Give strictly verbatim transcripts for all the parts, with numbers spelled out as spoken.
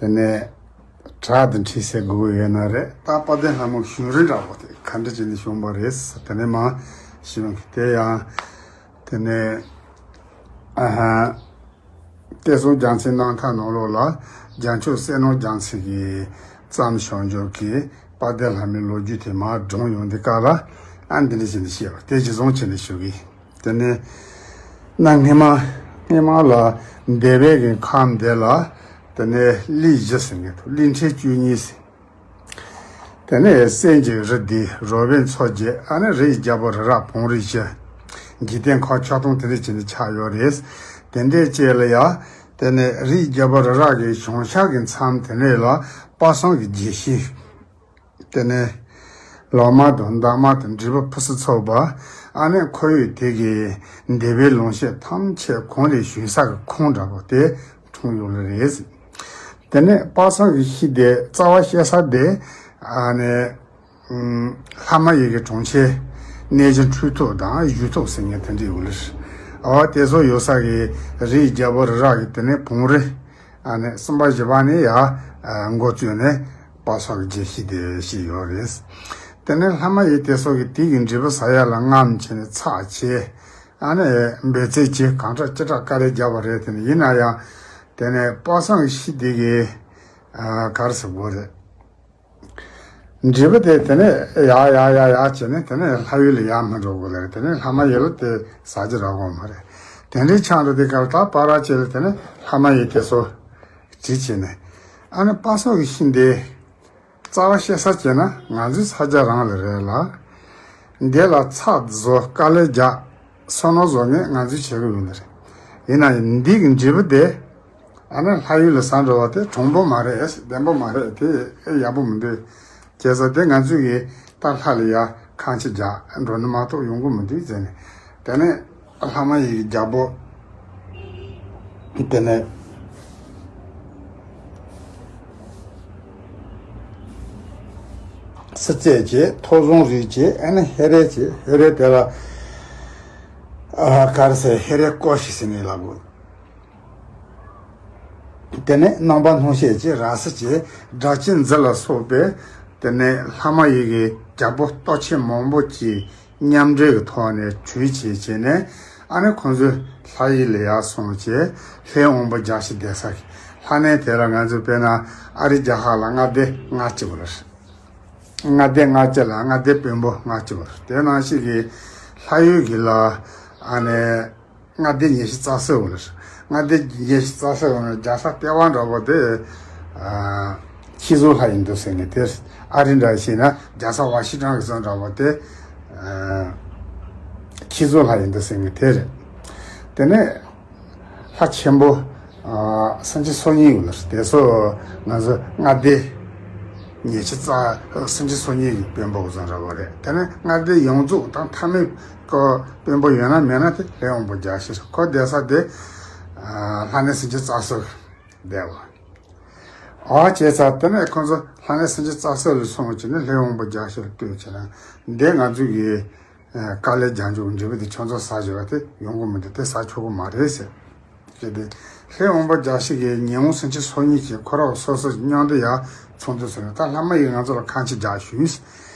དེ་ནས་བྲག་དང་འཁྲིལ་སའི་སྒུག་ཡོད་ན་རེད། ད་དཔལ་ལྡན་ལྷ་མོ་བཞུགས་རིང་འདྲ་པོ་དེ་ག་འདྲ་བྱས་ནས་བྱུང་བ་རེད། དེ་ནས་མ་ཞུས་ཀྱི་དེ་ཡང་། དེ་ནས་ཨ་ཧ། བསྟན་སྲུང་རྒྱལ་མཚན་རྣམ་ཐར་ནང་ལོགས་ལ་རྒྱལ་མཆོག་བསོད་ནམས་རྒྱལ་མཚན་གྱིས་བརྩམས་བྱུང་ཆོག་གི་དཔལ་ལྡན་ལྷ་མོའི་ལོ་རྒྱུས་དེ་མར་སྒྲུང་ཡོང་དུས་སྐབས་ལ། ཨ། འདི་འདྲ་བྱས་ནས་བཤད་པ་དེ་གཞི་བཟུང་བྱས་ནས་ཞུ་གི། དེ་ནས་གནའ་སྔ་མ། སྔ་མ་ལ་འདས་པའི་གི་ཁམས་དེ་ལ། དེ་ནས་གླིང་བཞི་ཟེར་མཁན་འདུག་གླིང་ཕྲན་བཅུ་གཉིས་ཟེར། དེ་ནས་སེམས་ཀྱི་རི་དེ་རོལ་པའི་མཚོ་བརྒྱད། ཨ་ནི་རིའི་རྒྱལ་པོ་རི་རབ་བོང་རིམ་བཞི། འཇིག་རྟེན་ཁམས་ཆགས་སྡང་དེ་འདྲ་བྱས་ནས་ཆགས་ཡོད་རེད། དེ་འདྲའི་རྗེས་ལ་ཡ། དེ་ནས་རིའི་རྒྱལ་པོ་རི་རབ་ཀྱི་བྱང་ཤར་གྱི་མཚམས་དེ་ནས་ལ་དཔག་བསམ་གྱི་རྒྱལ་བཞི། དེ་ནས་ལོ་མ་དང་འདབ་མ་དང་འབྲས་བུ་ཕུན་སུམ་ཚོགས་པ། ཨ་ནི་ཁོར་ཡུག་དེ་གའི་འདས་པའི་ལུང་བཤད་ཐམས་ཅད་གང་ལས་བྱུང་ས་གི་ཁུངས་འདྲ་པོ་དེ་འཁྲུངས་ཡོད་ལེ་རེད། དེ་ནས་དཔག་བསམ་གྱི་ཤིང་དེ་རྩ་བ་བཤད་ས་དེ། ཨ་ནི་ལྷ་མ་ཡིན་གྱི་གྲོང་ཁྱེར་གནས་ཆེན་ཁྲི་ཐོག་དང་བཞུགས་ཐོག་ཟེར་མཁན་དེ་འདྲ་ཡོད་ལེ། འོ་དེ་ཚོ་ཡོད་ས་གི་རིའི་རྒྱལ་པོ་རི་རབ་ཀྱི་དེ་ནས་བོང་རིམ། ཨ་ནི་གསུམ་པ་བཞི་པ་ནས་ཡར་འགོ་བཙུགས་ནས་དཔག་བསམ་གྱི་རྒྱལ་བཞི་དེ་བཤད་ཡོད་རེད། དེ་ནས་ལྷ་མ་ཡིན་དེ་ཚོ་གི་དེ་གི་འབྲས་བུ་ཟ་ཡ་ལ་རྔམ་བྱས་ནས་ཚགས་བྱས། ཨ་ནི་འབད་རྩོལ་བྱས། གང་དྲག་ཅི་དྲག་དཀའ་ལས་བརྒྱབ་པ་རེད། དེ་ནས་ཡིན་ན་ཡང་། དེ་ནས་དཔག་བསམ་གྱི་ཤིང་དེ་གི། ཨ། ག་རེ་ཟེར་དགོས་རེད། འབྲས་བུ་དེ་དེ་ནས་ཡར་ཡར་ཡར་ཡར་བྱས་ནས་དེ་ནས་ལྷ་ཡུལ་ལ་ཡར་མི་འགྲོ་དགོས་ལེ་རེད། དེ་ནས་ལྷ་མ་ཡིན་ལ་དེ་ཟ་རྒྱུ་རག་གི་མ་རེད། དེ་འདྲའི་ཆགས་འགྲོ་དུས་སྐབས་ལ་ད་བར་བར་བྱས་ལ་དེ་ནས་ལྷ་མ་ཡིན་དེ་ཚོ་བྲིས་བྱས་ནས། ཨ་ནི་དཔག་བསམ་གྱི་ཤིང་དེ་རྩ་བ་བཤད་ས་བྱས་ན་ང་ཚོའི་ས་ཆ་རང་ལ་རེད་ལ། འདི་ལ་ཚགས་བཟོ། དཀའ་ལས་རྒྱག་བསོད་ནམས་བཟོ་མཁན་ང་ཚོས་བྱེད་ཀྱི་ཡོད་ནི་རེད། ཡིན་ན་ཡང་འདི་གི་འབྲས་བུ་དེ། ཨ་ནི་ལྷ་ཡུལ་ལ་ཟ་འགྲོ་བ་དེ་གྲུང་པོ་མ་རེད། བདེན་པོ་མ་རེད། དེ་ཨེ་ཡག་པོ་མི་འདུག་བྱས་ཙང་དེ་ང་ཚོས་གི་ད་ལྷ་ལ་ཡ་ཁང་ཁྱི་རྒྱག་འགྲོ་ནི་མ་གཏོགས་ཡོང་གི་མི་འདུག་ཟེར་ནས། དེ་ནས་ལྷ་མ་ཡི་གི་རྒྱལ་པོ། དེ་ནས་སྲིད་རྩེ་བྱས། ཐོ་བཟང་རིགས་བྱས། ཨ་ནི་ཧེ་རེ་བྱས། ཧེ་རེ་དེ་ལ། ཨ། ག་རེ་ཟེར། ཧེ་རེ་ཀོ་ཤི་ཟེར་ནས་ལབ་དགོས། དེ་ནས་རྣམ་པར་སྣང་མཆེད་ཅེས་ར་སི་ཅེས་སྒྲ་གཅན་འཛིན་ལ་སོགས་པའི། དེ་ནས་ལྷ་མ་ཡི་གི་རྒྱལ་པོ་སྟོབས་ཆེན་མང་པོ་ཅིག་མཉམ་འབྲེལ་གྱི་ཐོག་ནས་གྲོས་བྱས་བྱས་ནས། ཨ་ནི་ཁོང་ཚོས་ལྷ་ཡུལ་ལ་ཡར་སོང་བྱས། ལྷའི་དབང་པོ་བརྒྱ་བྱིན་བསྡད་ས་གི་ལྷ་གནས་དེ་ལ། ང་ཚོས་དཔེར་ན་ཨ་རིའི་རྒྱལ་ཁབ་ལ་མངའ་སྡེ་ལྔ་གཅིག་པ་རེད། མངའ་སྡེ་ལྔ་གཅིག་ལ་མངའ་སྡེ་དཔོན་པོ་ལྔ་གཅིག་པ་རེད། དེ་ནང་བཞིན་གྱི་ལྷ་ཡུལ་གྱི་ལ། ཨ་ནི། མངའ་སྡེ་ཉི་ཤུ་རྩ་གསུམ་ཡོད་ལེ། མངའ་སྡེ་ཉི་ཤུ་རྩ་གསུམ་ཡོད་ན། རྒྱལ་ས་ལྟེ་བ་འདྲ་པོ་དེ། ཨ། ཁྱི་ཟོ་ལྷ་ཡིན་འདུག་ཟེར་མཁན་དེ་རེད། ཨ་རི་འདྲ་བྱས་ན་རྒྱལ་ས་ཝ་ཤིང་ཊོན་གི་བཟོ་འདྲ་པོ་དེ། ཨ། ཁྱི་ཟོ་ལྷ་ཡིན་འདུག་ཟེར་མཁན་དེ་རེད། དེ་ནས་ལྷ་ཆེན་པོ། ཨ། སུམ་ཅུ་སོ་གཉིས་ཡོད་ལེ། དེ་ཚོ་ང་ཚོ་མངའ་སྡེ་ཉི་ཤུ་རྩ། སུམ་ཅུ་སོ་གཉིས་ཀྱི་དཔོན་པོ་གི་བཟོ་འདྲ་པོ་རེད། དེ་ནས་མངའ་སྡེ་ཡོངས་རྫོགས་དང་མཐའ་མའི་ཁོ་དཔོན་པོ་ཡོད་ན་མེད་ན་དེ་ལྷའི་དབང་པོ་བརྒྱ་བྱིན། ཁོ་བསྡད་ས་དེ། ཨ། ལྷ་གནས་སུམ་ཅུ་རྩ་གསུམ་བསྡད་པ། ཨ། བྱས་ཙང་དེ་ནས་ཁོང་ཚོ་ལྷ་གནས་སུམ་ཅུ་རྩ་གསུམ་ལ་སོང་བྱས་ནས་ལྷའི་དབང་པོ་བརྒྱ་བྱིན་ལ་ལྟོས་བྱས་ན། འདི་ང་ཚོས་གི། ཨ། དཀའ་ལས་རྒྱག་འཇུག་འབྲས་བུ་དེ་ཁྱོད་ཚོ་ཟ་བྱེད་པ་དེ་ཡོང་གི་མི་འདུག་དེ་ཟ་ཆོག་གི་མ་རེད་ཟེར། ཞེས་ཏེ། ལྷའི་དབང་པོ་བརྒྱ་བྱིན་གྱིས་ཉིན་མོ་སུམ་ཅུ་སོ་གཉིས་ཀྱི་ཁོ་རང་སོ་སོ་མཉམ་དུ་ཡར་ཚོགས་འདུ་ཟེར་ནས། ད་ལྷ་མ་ཡིན་ང་ཚོ་ལ་ཁང་ཁྱི་རྒྱག་ཞུས།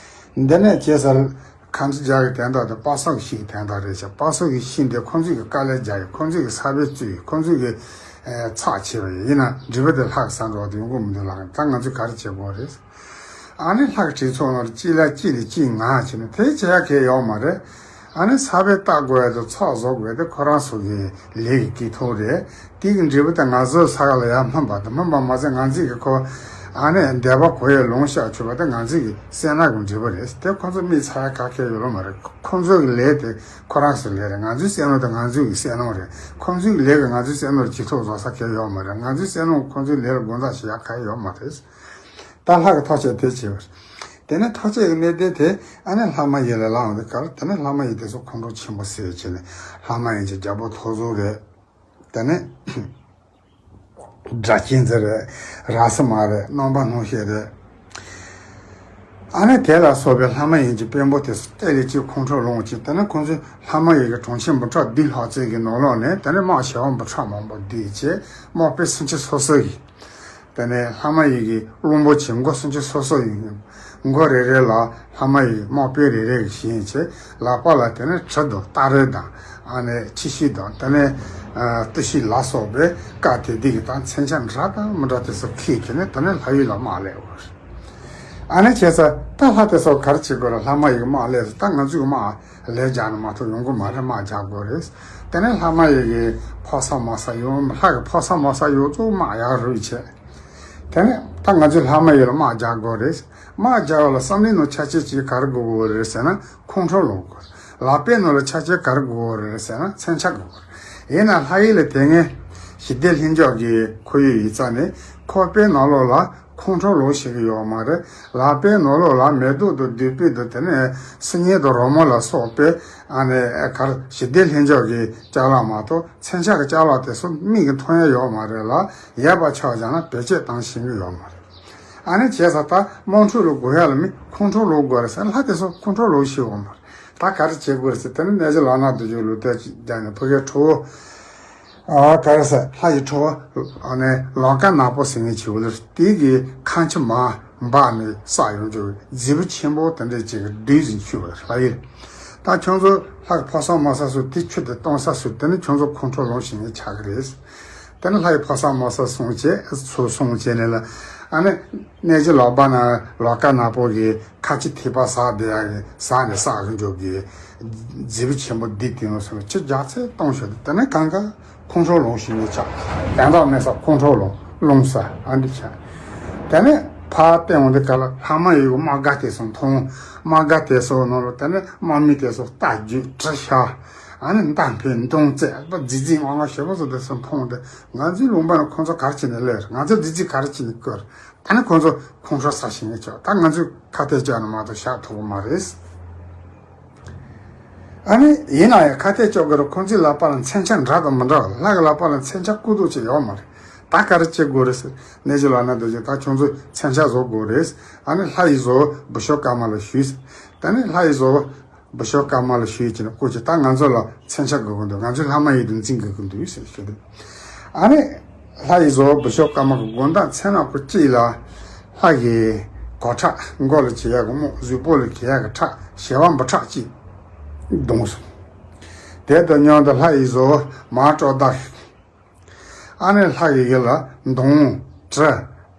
འདི་ནས་བྱས་ཙང་ཁང་ཁྱི་རྒྱག་གི་དན་རྟགས་དེ་དཔག་བསམ་གྱི་ཤིང་གི་དན་རྟགས་རེད་ཤག་དཔག་བསམ་གྱི་ཤིང་དེ་ཁོང་ཚོས་ཀྱི་དཀའ་ལས་རྒྱག་ཡོད། ཁོང་ཚོས་ཀྱི་ས་བོན་བཙུགས་ཡོད། ཁོང་ཚོས་ཀྱི་ཚགས་བྱས་པ་ཡིན། ཡིན་ན་འབྲས་བུ་དེ་ལྷ་གིས་ཟ་འགྲོ་བ་དེ་ཡོང་གི་མི་འདུག་ལབ། ད་ང་ཚོས་ག་རེ་བྱེད་དགོས་རེད། ཨ་ནི་ལྷ་གི་གྲོས་ཚོགས་ནང་ལ་གཅིག་ལ་གཅིག་ནས་གཅིག་ངར་བྱས་ནས་དེ་བྱེད་ཡ་གལ་ཡོད་མ་རེད། ཨ་ནི་ས་བོན་བཏབ་དགོས་ཡ་དང་ཚགས་བཟོ་དགོས་ཡ་དེ་ཁོ་རང་ཚོ་གི་ལས་ཀྱི་སྐྱིད་ཐོག་རེད། དེ་གི་འབྲས་བུ་དེ་ང་ཚོའི་ས་ག་ལ་ཡར་སྨིན་པ་དང་། སྨིན་པ་མ་ཟད་ང་ཚོས་ཀྱི་ཁོ། ཨ་ནི་འདས་པ་གོ་ཡའི་ལུང་བཤད་ཆོག་པ་དེ་ང་ཚོས་ཀྱི་བསོད་ནམས་ཀྱི་འབྲས་བུ་རེད། དེ་ཁོ་ཚོ་མིས་ཚར་ཡ་ག་གལ་ཡོད་ལོ་མ་རེད། ཁོ་ཚོ་གི་ལས་དེ་ཁོ་རང་ཚོའི་ལས་རེད། ང་ཚོའི་བསོད་ནམས་དེ་ང་ཚོའི་གི་བསོད་ནམས་རེད། ཁོ་ཚོའི་གི་ལས་ཀྱིས་ང་ཚོའི་བསོད་ནམས་ལ་ཇུས་གཏོགས་བཟོ་ས་གལ་ཡོད་མ་རེད། ང་ཚོའི་བསོད་ནམས་ཁོ་ཚོའི་ལས་ལ་དགོངས་དག་བྱེད་ཡ་ག་ཡོད་མ་རེད། ད་ལྷ་གི་ཐག་བཅད་དེ་བྱས་པ་རེད། དེ་ནས་ཐག་བཅད་ཀྱི་གནད་དོན་དེ་ཨ་ནི་ལྷ་མ་ཡིན་ལ་ལངས་དུས་སྐབས། དེ་ནས་ལྷ་མ་ཡིན་དེ་ཚོ་ཁོང་ཁྲོ་ཆེན་པོ་ཟེར་བྱས་ནས་ལྷ་མ་ཡིན་གྱི་རྒྱལ་པོ་ཐོ་བཟང་རེད། དེ་ནས་སྒྲ་གཅན་འཛིན་རེད། ར་སི་མ་རེད། རྣམ་པར་སྣང་མཆེད་རེད། ཨ་ནི་དེ་ལ་སོགས་པའི་ལྷ་མ་ཡིན་གྱི་དཔོན་པོ་དེ་ཚོ་དེ་ལས་ཅིག་ཁོང་ཁྲོ་ལངས་བྱས། དེ་ནས་ཁོང་ཚོས་ལྷ་མ་ཡིན་གྱི་གྲོང་ཁྱེར་འབུམ་ཕྲག་བདུན་ལྷག་ཙམ་གྱི་ནང་ལོགས་ནས། དེ་ནས་དམག་བྱེ་བ་འབུམ་ཕྲག་མང་པོ་བསྡུས་བྱས། དམག་དཔོན་སུམ་ཅུ་སོ་སོ་གིས། དེ་ནས་ལྷ་མ་ཡིན་གྱི་གླང་པོ་ཆེ་མགོ་སུམ་ཅུ་སོ་སོ་ཡིན། མགོ་རེ་རེ་ལ་ལྷ་མ་ཡིན་དམག་དཔོན་རེ་རེ་གིས་བཞེངས་བྱས། ལག་པ་ལ་དེ་ནས་གྲི་དང་སྟ་རེ་དང་ཨ་ནས་ཆུ་ཤེལ་དང་དེ་ནས་ཨ་ཏི་ཤེལ་ལ་སོགས་པའི་བཀའ་དེ་དེ་གི་དང་མཚོན་ཆ་འདྲ་དང་མི་འདྲ་དེ་ཚོ་ཁྱེར་གྱི་ནས་དེ་ནས་ལྷ་ཡུལ་ལ་དམག་སླེབས་པ་རེད། ཨ་ནི་བྱས་ཙང་ད་ལྷ་དེ་ཚོ་ག་རེ་བྱེད་དགོས་རེད། ལྷ་མ་ཡིན་གྱི་དམག་སླེབས་སོང་། ད་ང་ཚོས་དམག་ལས་རྒྱག་ན་མ་གཏོགས་ཡོང་གི་མ་རེད། དམག་རྒྱག་དགོས་རེད། དེ་ནས་ལྷ་མ་ཡིན་གྱི་ཕོ་གསར་མོ་གསར་ཡོང་། ལྷ་གི་ཕོ་གསར་མོ་གསར་ཡོངས་རྫོགས་དམག་ཡར་རུབ་བྱས། དེ་ནས་ད་ང་ཚོས་ལྷ་མ་ཡིན་ལ་དམག་རྒྱག་དགོས་རེད། དམག་རྒྱག་པ་ལ་བསམ་བློའི་ནང་ཆ་རྐྱེན་གཅིག་ག་རེ་དགོས་ཀྱི་ཡོད་རེད་ཟེར་ན་ཁོང་ཁྲོ་ལངས་དགོས་རེད། ལག་པའི་ནང་ལ་ཆ་རྐྱེན་ག་རེ་དགོས་ཀྱི་ཡོད་རེད་ཟེར་ན་མཚོན་ཆ་དགོས་ཀྱི་ཡོད་རེད། ཡིན་ན་ལྷ་ཡུལ་ལ་དེ་སྔའི་ཞི་བདེ་ལྷིང་འཇགས་ཀྱི་ཁོར་ཡུག་ཡིན་ཙང་ནས་ཁང་པའི་ནང་ལོགས་ལ་ཁོང་ཁྲོ་ལངས་ཤེས་ཀྱི་ཡོད་མ་རེད། ལག་པའི་ནང་ལོགས་ལ་མེ་ཏོག་དང་བདུག་སྤོས་དང་དེ་ནས་སིལ་སྙན་དང་རོལ་མོ་ལ་སོགས་པའི་ཨ་ནི་གར་ཞི་བདེ་ལྷིང་འཇགས་ཀྱི་ཅ་ལག་མ་གཏོགས་མཚོན་ཆ་གི་ཅ་ལག་དེ་ཚོ་མིག་གིས་མཐོང་ཡ་ཡོད་མ་རེད་ལ། ཡས་པ་ཆགས་བཞག་ན་བེད་སྤྱོད་བཏང་ཤེས་ཀྱི་ཡོད་མ་རེད། ཨ་ནི་བྱས་ཙང་ད་དམག་འཁྲུག་ལ་རྒོལ་ཡ་ལ་མི་ཁོང་ཁྲོ་ལངས་དགོས་རེད་ཟེར་ན་ལྷ་དེ་ཚོ་ཁོང་ཁྲོ་ལངས་ཤེས་ཡོད་མ་རེད། ད་ག་རེ་བྱེད་དགོས་རེད་ཟེར། དེ་ནི་གནས་ཆེན་ལག་ན་རྡོ་རྗེ་ལུང་བསྟན་རྒྱག་ནས་ཕ་གིའི་ཁྲོ་བོ། ཨ་ག་རེ་ཟེར། ལྷ་ཡི་ཁྲོ་བོ་ཨ་ནི་ལང་ཀ་ནག་པོ་ཟེར་མཁན་ཅིག་ཡོད་རེད། དེ་གི་ཁ་མཆུ་མར་འབག་ནས་བསགས་ཡོང་རྒྱུ་རྫིང་བུ་ཆེན་པོ་དེ་འདྲ་ཅིག་གི་བདུད་ཟིན་ཆུ་བ་ལྷ་ཡི། ད་ཁྱོད་ཚོ་ལྷ་གི་ཕོ་གསར་མོ་གསར་ཚོ་དེ་ཆུ་དེ་བཏང་ས་སུ་དེ་ནི་ཁྱོད་ཚོ་ཁོང་ཁྲོ་ལངས་ཤེས་མཁན་ཆགས་ཀྱི་རེད། དེ་ནི་ལྷ་ཡི་ཕོ་གསར་མོ་གསར་སོང་བྱས་ཚུར་སོང་བྱས་ནས་ལ། ཨ་ནི་གནས་ཆེན་ལག་པ་ན་ལང་ཀ་ནག་པོ་གི་ཁ་ཆུ་ཐིགས་པ་ཟག་བསྡད་ཡ་གི་ཟག་ནས་བསགས་ཀྱི་འཇོག་གི་རྫིང་བུ་ཆེན་པོ་འདི་དེ་ནང་སོང་ཆུ་རྒྱག་ཚད་གཏོང་ཤོག་དེ་ནས་གང་ག་ཁོང་ཁྲོ་ལངས་ཤེས་མཁན་ཆགས། དོན་དག་མེད་ས་ཁོང་ཁྲོ་ལངས་ལངས་ས་ཨ་འདི་ཆགས། དེ་ནས་ཕར་བལྟས་འོང་དུས་ག་ལ་ལྷ་མ་ཡིན་གྱི་དམག་སྒར་དེ་ཚོ་མཐོང་། དམག་སྒར་དེ་ཚོ་ནང་ལ་དེ་ནས་དམག་མི་དེ་ཚོ་རྟ་རྒྱུག་གྲི་ཤག་ཨ་ནི་མདའ་འཕེན་མདུང་རྩེ་ཨ་ཙི་ཙི་ངང་ངང་ཞེ་པོ་ཚོ་དེ་ཚོ་མཐོང་སྟེ། ང་ཚོའི་ལུང་པ་ན་ཁོང་ཚོ་ག་རེ་བྱས་ནས་སླེབས་རེད། ང་ཚོ་འདི་ཅིག་ག་རེ་བྱས་ནས་བསྐོར། ད་ནི་ཁོང་ཚོ་ཁོང་ཁྲོ་ཟ་ཤེས་མཁན་ཆགས། ད་ང་ཚོས་ཁ་གཏད་གཅོག་ན་མ་གཏོགས་བཞག་ཐུབ་ཀྱི་མ་རེད། ཨ་ནི་ཡིན་ན་ཡང་ཁ་གཏད་གཅོག་དགོས་རེད། ཁོང་ཚོའི་ལག་པ་ལ་མཚོན་ཆ་འདྲ་དང་མི་འདྲ་བ། ལྷ་གི་ལག་པ་ལ་མཚོན་ཆ་ཀུ་དུ་ཅིག་ཡོད་མ་རེད། ད་ག་རེ་བྱེད་དགོས་རེད་ཟེར། གནས་ཆེན་ལག་ན་རྡོ་རྗེ་ད་ཁྱོད་ཚོས་མཚོན་ཆ་བཟོ་དགོས་རེད། ཨ་ནི་ལྷ་ཡི་བཟོ་བོ་བུ་ཤོ་ཀ་མ་ལ་ཞུས། ད་ནི་ལྷ་ཡི་བཟོ་བོ་བུ་ཤོ་ཀ་མ་ལ་ཞུས་ཀྱི་ནི་སྐུ་མཁྱེན། ད་ང་ཚོ་ལ་མཚོན་ཆ་དགོས་ཀྱི་འདུག་ང་ཚོས་ལྷ་མ་ཡིན་དུ་འཛིན་དགོས་ཀྱི་འདུག་ཟེར་ཞུས་དུས། ཨ་ནི་ལྷ་ཡི་བཟོ་བོ་བུ་ཤོ་ཀ་མ་གི་དགོང་དག་མཚན་ནག་པོ་གཅིག་ལ་ལྷ་གི་གོ་ཁྲབ། མགོ་ལ་བྱེད་ཡག་གི་རྨོག། གཟུགས་པོ་ལ་གྱོན་ཡག་གི་ཁྲབ། བྱེ་བ་འབུམ་ཕྲག་གཅིག་བརྡུངས་སོང་། དེ་དང་མཉམ་དུ་ལྷ་ཡི་བཟོ་བོ་མར་དཀྲོག་ད། ཨ་ནི་ལྷ་ཡི་ཡུལ་ལ་མདུང་གྲི་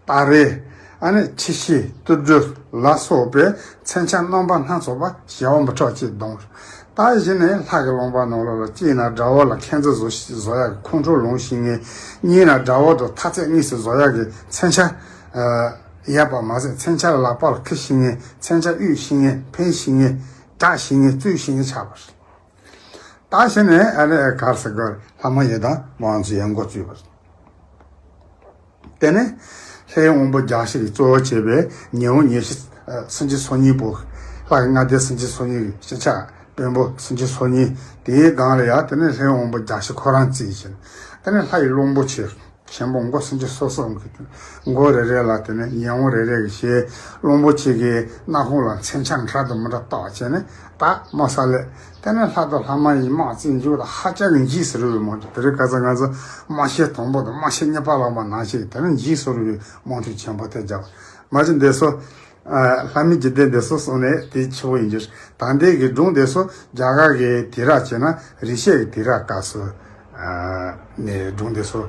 སྟ་རེ། ཨ་ནི་ཆུ་ཤེལ་དུག་སྦྲུལ་ལ་སོགས་པའི་མཚོན་ཆ་རྣམ་པ་སྣ་ཚོགས་པ་བྱེ་བ་འབུམ་ཕྲག་གཅིག་བརྡུངས། ད་གཞི་ནས་ལྷ་གི་ལུང་པ་ནང་ལོགས་ལ་གཅིག་ན་དགྲ་བོ་ལ་ཁེངས་འཛུགས་བཟོ་བཟོ་ཡག་གི་ཁོང་ཁྲོ་ལངས་ཤེས་མཁན། གཉིས་ན་དགྲ་བོ་དང་ཐ་ཚད་དངོས་སུ་བཟོ་ཡག་གི་མཚོན་ཆ། ཨ་ཡོད་པ་མ་ཟད་མཚོན་ཆ་ལ་ལག་པ་ལ་འཁུར་ཤེས་མཁན། མཚོན་ཆ་དབུད་ཤེས་མཁན། འཕེན་ཤེས་མཁན། བྲེག་ཤེས་མཁན། བཙུགས་ཤེས་མཁན་ཆགས་པ་རེད། ད་གཞི་ནས་ཨ་ནི་ག་རེ་ཟེར་དགོས་རེད། ལྷ་མ་ཡིན་དང་དམག་ཚོ་ཡང་འགོ་བཙུགས་པ་རེད། དེ་ནས་ལྷའི་དབང་པོ་བརྒྱ་བྱིན་གྱིས་གཙོ་བོ་བྱས་པའི་ཉི་འོད་ཉི་ཤུ་རྩ་གཅིག་སུམ་ཅུ་སོ་གཉིས་པོ། ལྷ་ཡི་ལྔ་སྡེ་སུམ་ཅུ་སོ་གཉིས་ཀྱི་སྤྱི་ཁྱབ་དཔོན་པོ་སུམ་ཅུ་སོ་གཉིས། དེའི་སྒང་ལ་ཡང་དེ་ནས་ལྷའི་དབང་པོ་བརྒྱ་བྱིན་ཁོ་རང་བརྩིས་ཤིང་། དེ་ནས་ལྷ་ཡི་གླང་པོ་ཆེ་ཆེན་པོ་མགོ་སུམ་ཅུ་སོ་གསུམ་གྱི་མགོ་རེ་རེ་ལ་དེ་ནས་ཉི་འོད་རེ་རེ་གི་ཞལ། གླང་པོ་ཆེ་གི་སྣ་ཁུང་ལ་མཚོན་ཆ་འདྲ་དང་མི་འདྲ་བཏགས་བྱས་ནས་ད་དམག་ས་ལ། དེ་ནས་ལྷ་དང་ལྷ་མ་ཡིན་དམག་རྩིས་འཇུག་ལ་ཧ་ཅང་གི་འཇིགས་སུ་རུང་བའི་དམག་འཁྲུག་དེ་རིང་ཁ་སང་ང་ཚོ་དམག་ཆེན་དང་པོ་དང་དམག་ཆེན་གཉིས་པ་ལབ་པ་ནང་བཞིན་དེ་ནས་འཇིགས་སུ་རུང་བའི་དམག་འཁྲུག་ཆེན་པོ་དེ་བརྒྱབ། མ་གཞི་འདི་ཚོ། ཨ་ལྷ་མིའི་འཇིག་རྟེན་འདི་ཚོ་སོང་ནས་དེ་ཆེ་བོ་ཡིན་གྱི། ད་ལྟའི་གི་སྒྲུང་འདི་ཚོ་རྒྱ་གར་གྱི་དུས་རབས་བྱས་ན་རིང་ཤོས་ཀྱི་དུས་རབས་སྐབས་སུ་ཨ་ནས་སྒྲུང་འདི་ཚོ་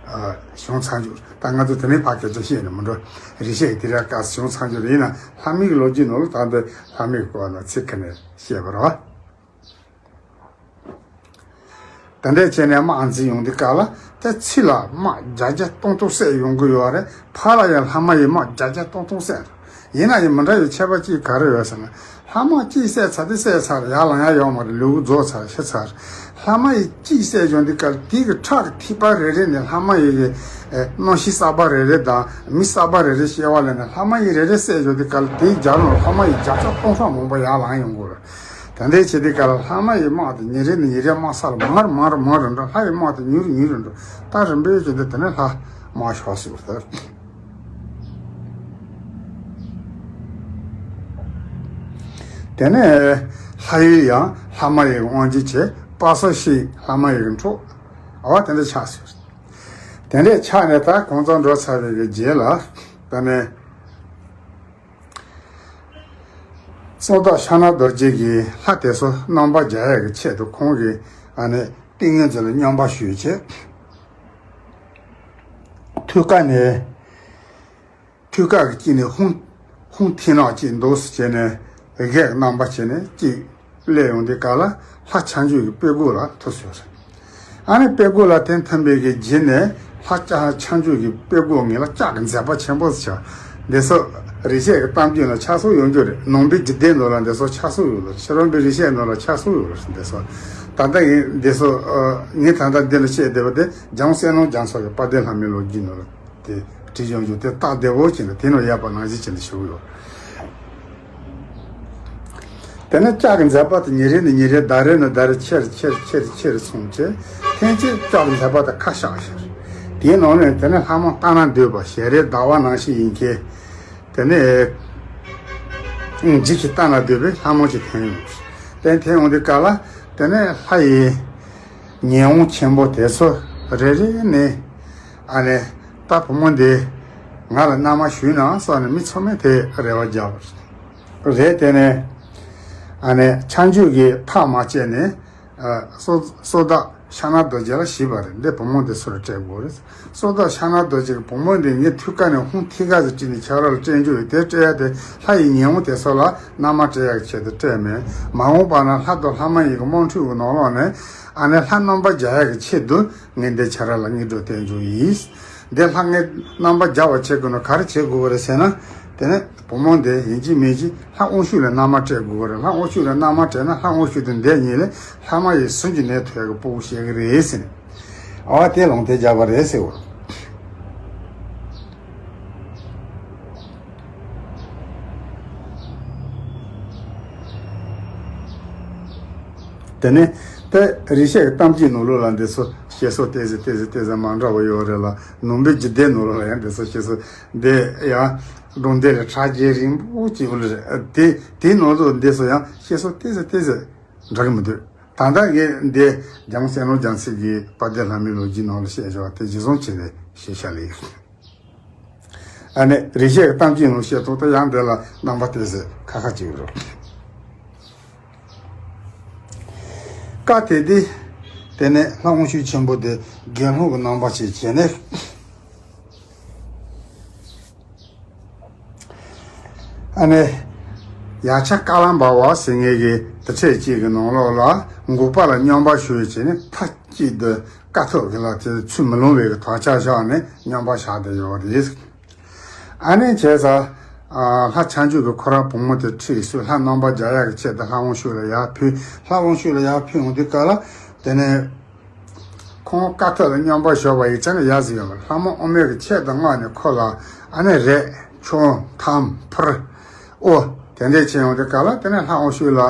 ཨ་བྱུང་ཚར་འཇུག་ད་ང་ཚོ་དེ་ནས་ཕར་སྐད་ཆ་བཤད་ནས་མི་འགྲོ། རིང་ཤོས་ཀྱི་དུས་རབས་སྐབས་སུ་བྱུང་ཚར་འཇུག་ཡིན་ན་ལྷ་མིའི་གི་ལོ་རྒྱུས་ནང་ལ་ད་འདི་ལྷ་མིའི་གི་སྐོར་ལ་ཚིག་ཁ་ནས་བཤད་པ་རེད། དེ་འདྲས་བྱས་ནས་དམག་འཛིང་ཡོང་དུས་སྐབས་ལ་དེ་ཚུར་ལ་དམག་བརྒྱ་བརྒྱ་སྟོང་སྟོང་བསད་ཡོང་གི་ཡོད་རེད། ཕར་ལ་ཡང་ལྷ་མ་ཡི་དམག་བརྒྱ་བརྒྱ་སྟོང་སྟོང་བསད། ཡིན་ན་ཡང་མི་འདྲ་བའི་ཁྱད་པར་གཅིག་ག་རེ་ཡོད་ཟེར་ན། ལྷ་མ་གཅིག་བསད་ཚར་དུས་བསད་ཚར། ཡར་ལངས་ཡ་ཡོད་མ་རེད། ལུས་པོ་རྫོགས་ཚར་ཤི་ཚར། ལྷ་མ་ཡི་གཅིག་བསད་ཡོང་དུས་སྐབས་དེ་གི་ཁྲག་གི་ཐིགས་པ་རེ་རེ་ནས་ལྷ་མ་ཡི་གི་ཨེ་རྣམ་ཤེས་གསར་པ་རེ་རེ་དང་མི་གསར་པ་རེ་རེ་སྐྱེ་བ་ལེན་ནས་ལྷ་མ་ཡི་རེ་རེ་བསད་ཡོང་དུས་སྐབས་དེའི་རྒྱབ་ལ་ལྷ་མ་ཡི་བརྒྱ་ཕྲག་སྟོང་ཕྲག་མང་པོ་ཡར་ལངས་ཡོང་གི་རེད། ད་ལྟའི་ཆེ་དུས་སྐབས་ལ་ལྷ་མ་ཡི་དམག་དེ་ཉིན་རེ་ནས་ཉིན་རེ་དམག་ས་ལ་མང་རུ་མང་རུ་མང་རུ་འགྲོ། ལྷ་ཡི་དམག་དེ་ཉུང་རུ་ཉུང་རུ་འགྲོ། ད་རིམ་པས་བྱས་ཏེ་དེ་ནས་ལྷ་དམག་ཤོར་ཟེར་བ་ལྟར། དེ་ནས་ལྷ་ཡུལ་ཡང་ལྷ་མ་ཡི་དབང་བྱེད་བྱས། དཔག་བསམ་ཤིང་ལྷ་མ་ཡི་འཕྲོ། ཨ་བ་དེ་འདྲ་ཆགས་ཟེར། དེ་འདྲའི་ཆ་ནས་ད་གང་ཚང་འགྲོ་ཚར་བའི་གི་རྗེས་ལ། ད་ནས་གཙུག་ཏོར་ཕྱག་ན་རྡོ་རྗེ་གིས་ལྷ་དེ་ཚོ་རྣམ་པར་རྒྱལ་ཡག་གི་ཆེད་དུ་ཁོང་གིས་ཨ་ནི་ཏིང་ངེ་འཛིན་ལ་སྙོམས་པར་ཞུགས་བྱས། ཐུགས་ཀ་ནས། ཐུགས་ཀ་གི་དཀྱིལ་ནས་ཧཱུྃ། ཧཱུྃ་མཐིང་ནག་ཅིག་འདུག་སེ་བྱས་ནས་གཟའ་གི་རྣམ་པ་བྱས་ནས་ཅིག་སླེབས་ཡོང་དུས་སྐབས་ལ་ལྷ་བྱང་ཆུབ་ཀྱི་དཔལ་མགོ་ལ་ཐུག་སོང་ཟེར། ཨ་ནི་དཔལ་མགོ་ལ་དེ་ཐིམ་པའི་གི་རྗེས་ནས་ལྷ་བྱང་ཆུབ་ཀྱི་དཔལ་མགོ་ངེད་ལ་ལྕགས་ཀྱི་མཛད་པ་ཆེན་པོ་ཟེར། འདི་ཚོ་རིག་བྱེད་ཀྱི་གཏམ་རྒྱུད་ལ་ཆགས་སོགས་ཡོང་རྒྱུ་རེད། ནང་པའི་རྒྱུད་སྡེ་ནང་ལ་འདི་ཚོ་ཆགས་སོགས་ཡོད་ལ། ཕྱི་རོལ་པའི་རིག་བྱེད་ནང་ལ་ཆགས་སོགས་ཡོད་ལ་འདི་ཚོ། ད་ལྟ་ངས་འདི་ཚོ་ངས་ད་ལྟ་འདི་ལ་བཤད་བསྡད་པ་དེ་འཇམ་དབྱངས་གསལ་སྣང་རྒྱ་མཚོ་གི་དཔལ་ལྡན་ལྷ་མོའི་ལོ་རྒྱུས་ནང་ལ། དེ་བྲིས་ཡོང་རྒྱུ་དེ་རྟགས་བདེ་བོ་ཅིག་འདུག་དེ་ནང་ཡག་པ་ནང་བཞིན་ཅིག་འདུག་ཞུ་གི་ཡོད། དེ་ནས་ལྕགས་ཀྱི་མཛད་པ་དེ་ཉིན་རེ་ནས་ཉིན་རེ་ཟླ་རེ་ནས་ཟླ་རེ་ཆེ་རུ་ཆེ་རུ་ཆེ་རུ་ཆེ་རུ་སོང་བྱས། ཐེངས་གཅིག་ལྕགས་ཀྱི་མཛད་པ་དེ་ཁ་བཤགས་ཤིང་། དེའི་ནང་ནས་དེ་ནས་ལྷ་མོ་ལྟ་ན་འདོད་པ་ཞལ་རས་ཟླ་བ་ནང་བཞིན་ཡིན་མཁན། དེ་ནས་འཇིགས་ཤིང་ལྟ་ན་འདོད་པའི་ལྷ་མོ་ཅིག་ཐོན་ཡོང་། དེ་ཐོན་ཡོང་དུས་སྐབས་ལ་དེ་ནས་ལྷ་ཡི་ཉེ་འོང་ཆེན་པོ་དེ་ཚོ་རེ་རེ་ནས་ཨ་ནི་ད་བུ་མོ་འདི་ང་ལ་མནའ་མ་ཞུས་ན་བསམ་ནས་མི་ཚང་མས་དེ་རེ་བ་བརྒྱབ་པ་རེད། དེ་ནས་ཨ་ནི་ཕྱག་མཇུག་གི་ཐག་མ་བཅད་ནས་ཨ་གཙུག་གཙུག་ཏོར་ཕྱག་ན་རྡོ་རྗེ་ལ་ཞུས་པ་རེད། འདི་བུ་མོ་འདི་སུ་ལ་སྤྲད་དགོས་རེད། གཙུག་ཏོར་ཕྱག་ན་རྡོ་རྗེ་གི་བུ་མོ་འདི་ངའི་ཐུགས་ཀ་ནས་ཧཱུྃ་ཐིག་ཁ་ཟིག་བྲིས་ནས་ཁྱེད་རང་ལ་སྤྲད་རྒྱུ་ཡོད། དེ་སྤྲད་ཡ་དེ་ལྷ་ཡི་ཉེ་འོང་དེ་ཚོ་ལ་མནའ་མ་སྤྲད་ཡག་ཆེད་དུ་སྤྲད་མེད། མ་འོངས་པ་ན་ལྷ་དང་ལྷ་མ་ཡིན་གྱི་དམག་འཁྲུག་གི་ནང་ལོགས་ནས་ཨ་ནི་ལྷ་རྣམ་པར་རྒྱལ་ཡག་གི་ཆེད་དུ་ངས་འདི་ཁྱེད་རང་ལ་སྔོན་འགྲོ་བསྟན་རྒྱུ་ཡིན། འདི་ལྷ་ངས་རྣམ་པར་རྒྱལ་བ་བྱེད་དགོས་ན་ག་རེ་བྱེད་དགོས་པ་རེད་ཟེར་ན། དེ་ནས་བུ་མོ་འདི་ཡིན་གཅིག་མིན་གཅིག་ལྷ་དབང་ཕྱུག་ལ་མནའ་མ་སྤྲད་དགོས་པ་རེད། ལྷ་དབང་ཕྱུག་ལ་མནའ་མ་སྤྲད་ན་ལྷ་དབང་ཕྱུག་དང་འདི་གཉིས་ལས་ལྷ་མ་ཡིན་སུ་གྱི་ནད་ཐོན་གི་ཕྲུ་གུ་བྱེད་གི་རེད་ཟེར་ནས། ཨ་དེ་ལུང་བསྟན་བརྒྱབ་པ་རེད་ཟེར་བ། དེ་ནས་དེ་རིག་བྱེད་ཀྱི་གཏམ་རྒྱུད་ནང་ལོགས་ལ་འདི་ཚོ་བཤད་སྲོལ་ཏོག་ཙམ་ཏོག་ཙམ་ཏོག་ཙམ་མ་འདྲ་བ་ཡོད་རེད་ལ། ནང་པའི་རྒྱུད་སྡེ་ནང་ལོགས་ལ་ཡང་འདི་ཚོ་བཤད་སྲོལ་འདི་ཡང་སྒྲུང་འདི་ལ་ཕྲ་རྒྱས་རིང་པོ་ཅིག་ཡོད་རེད། དེ་དེའི་ནང་ལོགས་འདི་ཚོ་ཡང་བཤད་སྲོལ་ཏོག་ཙམ་ཏོག་ཙམ་འདྲ་གི་མི་འདུག་ད་ལྟ་ངས་འདི་འཇམ་དབྱངས་གསལ་སྣང་རྒྱ་མཚོ་གི་དཔལ་ལྡན་ལྷ་མོའི་ལོ་རྒྱུས་ནང་ལ་བཤད་བཞག་པ་དེ་གཞི་བཟུང་བྱས་ནས་བཤད་བཞག་ལེ། ཨ་ནི་རིག་བྱེད་ཀྱི་གཏམ་རྒྱུད་ནང་བཤད་ཐོག་ཏུ་ཡང་འདི་ལ་རྣམ་པ་ཏོག་ཙམ་ཁ་ཁ་ཅིག་རེད། སྐབས་དེ་དུས་དེ་ནས་ལྷ་དབང་ཕྱུག་ཆེན་པོ་དེ་དགེ་སློང་གི་རྣམ་པ་ཞིག་བྱས་ནས། ཨ་ནི་ཡ་ཆ་ཀ་ལ་འབར་བ་ཟེར་མཁན་གྱི་དེ་འཕྲལ་གཅིག་གི་ནང་ལོགས་ལ་འགོག་པ་ལ་སྙོམས་པར་ཞུགས་བྱས་ནས་མཐའ་གཅིག་ཏུ་དཀའ་ཐུབ་ཀྱི་ལ་དེ་ཚུར་མི་ལོང་བའི་གི་དོགས་ཆ་བཞག་ནས་སྙོམས་པར་བཞག་བསྡད་ཡོད་རེད། ཨ་ནི་བྱས་ཙང་། ལྷ་བྱང་ཆུབ་ཀྱིས་ཁོ་རང་བུ་མོ་དེ་ཁྲིད་སོང་། ལྷ་རྣམ་པར་རྒྱལ་ཡག་གི་ཆེད་དུ་ལྷ་དབང་ཕྱུག་ལ་ཡར་ཕུལ། ལྷ་དབང་ཕྱུག་ལ་ཡར་ཕུལ་ཡོང་དུས་སྐབས་ལ་དེ་ནས། ཁོང་དཀའ་ཐུབ་ལ་སྙོམས་པར་ཞུགས་པ་ཡི་ཆ་ནས་ཡར་ཟིན་ཡོད་པ་ལྷ་མོ་ཨུ་མའི་གི་ཆེད་དུ་མངགས་ནས་ཁོ་ལ་ཨ་ནི་རས་ཆུང་ཐམ་ཕུར་ཨོ་དེ་འདྲས་བྱས་ཡོང་དུས་སྐབས་ལ་དེ་ནས་ལྷ་དབང་ཕྱུག་ལ།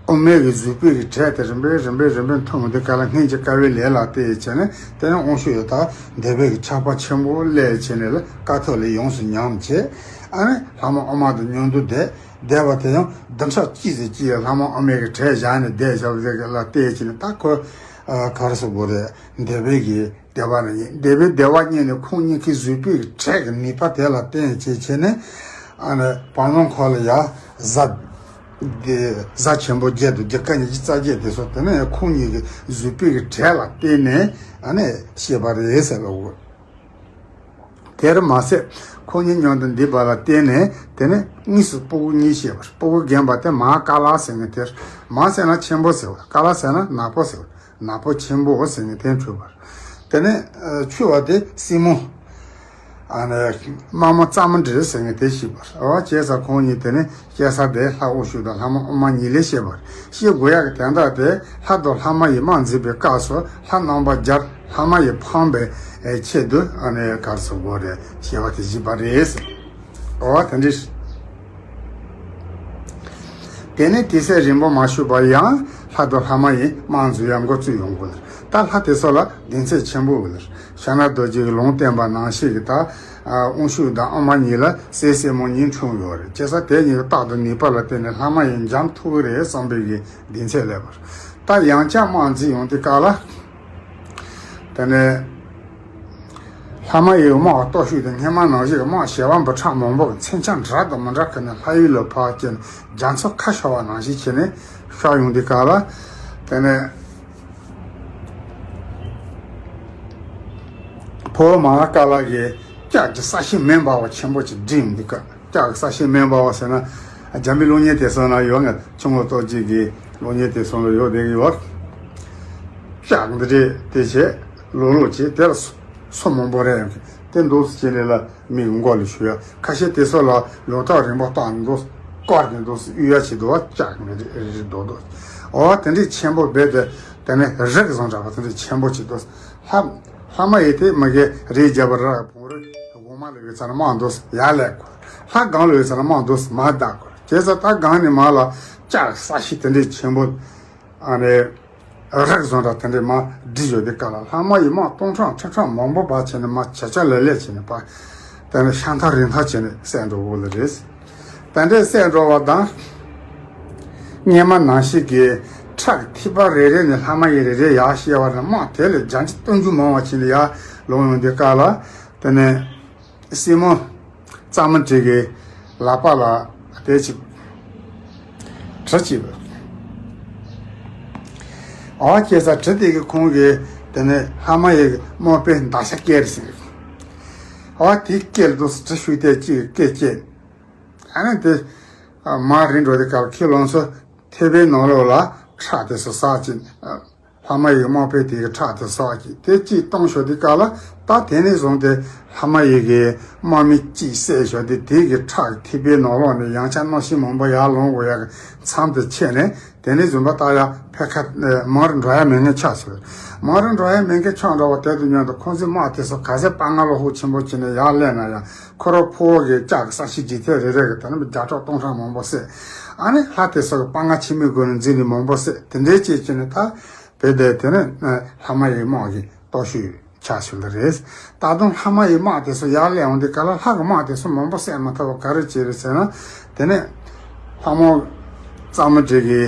ཨུ་མའི་གི་གཟུགས་པོའི་གི་གྲས་དེ་རིམ་པས་རིམ་པས་རིམ་པས་འཐུང་དུས་སྐབས་ལ་སྔོན་གྱི་དཀའ་བའི་ལས་ལ་བརྟེན་བྱས་ནས་དེ་ནས་དབང་ཕྱུག་ཡོད་དག་འདོད་པའི་གི་ཆགས་པ་ཆེན་པོ་སླེབས་བྱས་ནས་ལ་དཀའ་ཐུབ་ལ་ཡོངས་སུ་ཉམས་བྱས། ཨ་ནི་ལྷ་མོ་ཨུ་མ་དང་མཉམ་དུ་བསྡད་བསྡད་པ་དེ་ཡང་བདུན་ཕྲག་གཅིག་ཙམ་གཅིག་ལྷ་མོ་ཨུ་མའི་གི་གྲས་བཞག་ནས་བསྡད་བཞག་པ་དེ་ལ་བལྟས་བྱས་ནས་ད་ཁོ་ག་རེ་ཟེར་དགོས་རེད། འདོད་པའི་གི་བདེ་བ་ལ་སྙེག་འདོད་པའི་བདེ་བ་སྙེག་ནས་ཁོང་གཉིས་ཀྱི་གཟུགས་པོའི་གི་གྲས་ཀྱི་ནུས་པ་དེ་ལ་བརྟེན་བྱས་བྱས་ནས་ཨ་ནི་བར་སྣང་ཁོག་ལ་ཡ་གཟའ། དེ་གཟའ་ཆེན་པོ་བརྒྱད་དང་རྒྱུ་སྐར་ཉི་ཤུ་རྩ་བརྒྱད་དེ་ཚོ་དེ་ནས་ཁོང་གཉིས་ཀྱི་གཟུགས་པོའི་གི་གྲས་ལ་བརྟེན་ནས་ཨ་ནི་སྐྱེས་པ་རེད་ཟེར་ལབ་དགོས། དེར་མ་ཟད་ཁོང་གཉིས་མཉམ་དུ་འདུས་པ་ལ་བརྟེན་ནས་དེ་ནས་དངོས་སུ་སྤུ་གུ་གཉིས་སྐྱེས་པ་རེད། སྤུ་གུ་རྒན་པ་དེ་མ་ཀ་ལ་ཟེར་མཁན་དེ་རེད། མ་ཟེར་ན་ཆེན་པོ་ཟེར་བ། ཀ་ལ་ཟེར་ན་ནག་པོ་ཟེར་བ། ནག་པོ་ཆེན་པོ་ཟེར་མཁན་དེ་འཁྲུངས་པ་རེད། དེ་ནས་ཆུ་བ་དེ་སྲིན་མོ། ཨ་ནི་དམར་མོ་རྩ་མོ་འབྲི་ཟེར་མཁན་དེ་སྐྱེས་པ་རེད། འོ་བྱས་ཙང་ཁོང་གཉིས་དེ་ནས་སྐྱེས་ས་དེ་ལྷ་དབང་ཕྱུག་དང་ལྷ་མོ་ཨུ་མ་གཉིས་ལས་སྐྱེས་པ་རེད། སྐྱེ་དགོས་ཡག་གི་དོན་དག་དེ་ལྷ་དང་ལྷ་མ་ཡིས་དམག་འཛིང་བའི་སྐབས་སུ་ལྷ་རྣམ་པར་རྒྱལ་ལྷ་མ་ཡིས་འཕངས་པའི་ཆེད་དུ་ཨ་ནི་ག་རེ་ཟེར་དགོས་རེད། སྐྱེས་པ་དེ་བཞེས་པ་རེད་ཟེར། འོ་དེ་འདྲ། དེ་ནས་དུས་ཚོད་རིང་པོ་མ་བཞུགས་པར་ཡང་ལྷ་དང་ལྷ་མ་ཡིས་དམག་འཛིང་ཡག་འགོ་བཙུགས་ཡོང་གི་ཡོད་རེད། ད་ལྷ་དེ་ཚོ་ལ་གདེང་ཚོད་ཆེན་པོ་ཡོད་རེད། ཕྱག་ན་རྡོ་རྗེ་གིས་ལུང་བསྟན་པ་ནང་བཞིན་གྱི་ད་དབང་ཕྱུག་དང་ཨུ་མ་གཉིས་ལ་སྲས་སྲས་མོ་གཉིས་འཁྲུངས་ཡོད་རེད། བྱས་ཙང་དེ་གཉིས་ཀྱི་རྟགས་དང་ནུས་པ་ལ་བརྟེན་ནས་ལྷ་མ་ཡིས་འཇོམས་ཐུབ་ཀྱི་རེད་བསམ་པའི་གི་གདེང་ཚོད་སླེབས་པ་རེད། ད་ཡང་བསྐྱར་དམག་འཛིང་ཡོང་དུས་སྐབས་ལ། དེ་ནས་ ལྷ་མ་ཡིན་དམག་གི་སྟོབས་ཤུགས་དང་སྔོན་མ་ནང་བཞིན་གྱི་དམག་བྱེ་བ་འབུམ་ཕྲག་མང་པོ་གི་མཚོན་ཆ་འདྲ་དང་མི་འདྲ་གི་ནས་ལྷ་ཡུལ་ལ་ཕར་བསྐྱལ་ནས་རྒྱ་མཚོ་ཁ་ཤོར་བ་ནང་བཞིན་བྱས་ནས་ཤོར་ཡོང་དུས་སྐབས་ལ། དེ་ནས་ཕོ་བོ་མ་ཧཱ་ཀཱ་ལ་གིས་ལྕགས་ཀྱི་ས་གཞི་མེ་འབར་བ་ཆེན་པོ་ཅིག་བསྒྲིགས་ཡོང་དུས་སྐབས། ལྕགས་ཀྱི་ས་གཞི་མེ་འབར་བ་ཟེར་ན། འཇམ་པའི་གློག་བརྙན་དེ་ཚོ་ན་ཡོད། ང་ཆུ་ངོ་ཏོག་ཅིག་གི་གློག་བརྙན་དེ་ཚོ་ལ་ཡོད་བསྡད་ཀྱི་ཡོད། ལྕགས་འདི་འདྲས་དེ་བྱས་ལོག་ལོག་བྱས་དེ་ལ་སོ་སོ་མང་པོ་རེད་ཡོང་གི། དེ་འདུག་སེ་བྱས་ནས་ལ་མིག་མགོ་ལ་ཞུ་ཡ། ཁ་ཤས་དེ་ཚོ་ལ་ལོ་ཏོག་རིང་པོ་བཏགས་འདུག་སྐོར་གྱི་འདུག་སེ་གཡུག་ཡ་བྱེད་འདུག་བ། ལྕགས་འདི་འདྲས་རེད་འདུག་འདུག་འོ་དེ་འདྲས་ཆེན་པོ་རྦད་དེ། དེ་ནས་རིགས་བཟང་འདྲ་པོ་དེ་འདྲས་ཆེན་པོ་ཅིག་འདུག་ལྷ་ལྷ་མ་ཡིན་དེ་མ་གི་རིགས་རྒྱལ་པོ་ར་བོང་རིགས་གོང་མ་ལ་ཡོད་ཙང་དམག་འདུག་སེ་ཡར་ལེན་དགོས། ལྷ་སྒང་ལ་ཡོད་ཙང་དམག་འདུག་སེ་མར་བདའ་དགོས། བྱས་ཙང་ད་སྒང་ནས་མར་ལ་ལྕགས་ས་གཞི་དེ་འདྲས་ཆེན་པོ། ཨ་ནི་རིགས་བཟང་འདྲ་དེ་འདྲས་མར་བསྒྲིགས་ཡོད་དུས་སྐབས་ལ་ལྷ་མ་ཡིན་དམག་སྟོང་ཕྲག་ཁྲི་ཕྲག་མང་པོ་བར་བྱས་ནས་མར་བྱ་བྱ་ལེ་ལེ་བྱས་ནས་ཕར། དེ་ནས་ཤ་ཐག་རིང་ཐག་བྱས་ནས་བསད་འགྲོ་གི་ལ་རེད། དེ་འདྲས་བསད་འགྲོ་བ་དང་། སྔོན་མ་ནང་བཞིན་གྱི་ཁྲག་ཐིགས་པ་རེ་རེ་ནས་ལྷ་མ་ཡིན་རེ་རེ་ཡར་བཤལ་བ་ནས་དམག་དེ་ལས་བརྒྱ་ཆ་སྟོང་ཅུ་མང་བ་ཕྱིན་ནས་ཡར་ལོག་ཡོང་དུས་སྐབས་ལ། དེ་ནས་སྲིང་མོ་གཙང་མ་འབྲི་གི་ལག་པ་ལ་དེ་ཅིག་གྲི་ཅིག་ཡོད། འོ་བྱས་ཙང་གྲི་དེ་གིས་ཁོང་གིས་དེ་ནས་ལྷ་མ་ཡིན་གྱི་རྨོག་པའི་མདའ་ཤ་བཀལ་ཟིན། འོ་དེ་བཀལ་དུས་གྲི་ཤུགས་དེ་ཅིག་བཀལ་བཀལ། ཨ་ནི་དེ་མར་རིལ་འགྲོ་དུས་སྐབས་ཁྱེད་རང་ཚོ་ཐིགས་པའི་ནང་ལོགས་ལ་ཁྲག་དེ་ཚོ་ཟག་ཅིག་ལྷ་མ་ཡིན་གྱི་རྨོག་པའི་དེ་གི་ཁྲག་དེ་ཟག་ཅིག་དེ་གཅིག་བཏང་ཞོར་དུས་སྐབས་ལ། ད་དེ་ནས་བཟུང་སྟེ་ལྷ་མ་ཡིན་གྱི་དམག་མི་གཅིག་བསད་ཞོར་དུས་དེ་གི་ཁྲག་ཐིགས་པའི་ནང་ལོགས་ནས་ཡང་བསྐྱར་གནམ་གཤིས་མང་པོ་ཡར་ལོངས་དགོས་ཡག་གི་མཚམས་དེ་ཆད་ནས། དེ་ནས་བཟུང་པ་ད་ཡར་ཕར་ཁ་མར་འགྲོ་ཡ་མེད་མཁན་ཆགས་སོང་། མར་འགྲོ་ཡ་མེད་མཁན་ཆགས་འགྲོ་བ་དེ་དང་མཉམ་དུ་ཁོང་ཚོའི་དམག་དེ་ཚོ་ག་ཚད་དཔའ་ངར་བློ་ཁོག་ཆེན་པོ་བྱས་ནས་ཡར་སླེབས་ན་ཡང་། ཁོ་རང་ཕོ་བོ་གི་ལྕགས་ཀྱི་ས་གཞི་འཇིག་རྟེན་རེ་རེ་གི་དེ་ནས་བརྒྱ་ཕྲག་སྟོང་ཕྲག་མང་པོ་བསད། ཨ་ནི་ལྷ་དེ་ཚོ་གི་དཔའ་ངར་ཆེན་མོའི་སྒོ་ནས་འཛིན་ནས་མང་པོ་བསད། དེ་འདྲའི་བྱས་བྱས་ནས་ད་བོད་དེ་དེ་ནས་ལྷ་མ་ཡིན་དམག་གི་སྟོབས་ཤུགས་ཆགས་ཤིག་ལ་རེད། ད་དུང་ལྷ་མ་ཡི་དམག་དེ་ཚོ་ཡར་སླེབས་འོང་དུས་སྐབས་ལ་ལྷ་གི་དམག་དེ་ཚོ་མང་པོ་བསད་མ་ཐུབ་པ་ག་རེ་བྱས་རེད་ཟེར་ན། དེ་ནས་ལྷ་མོ་གཙང་མ་འབྲི་གི་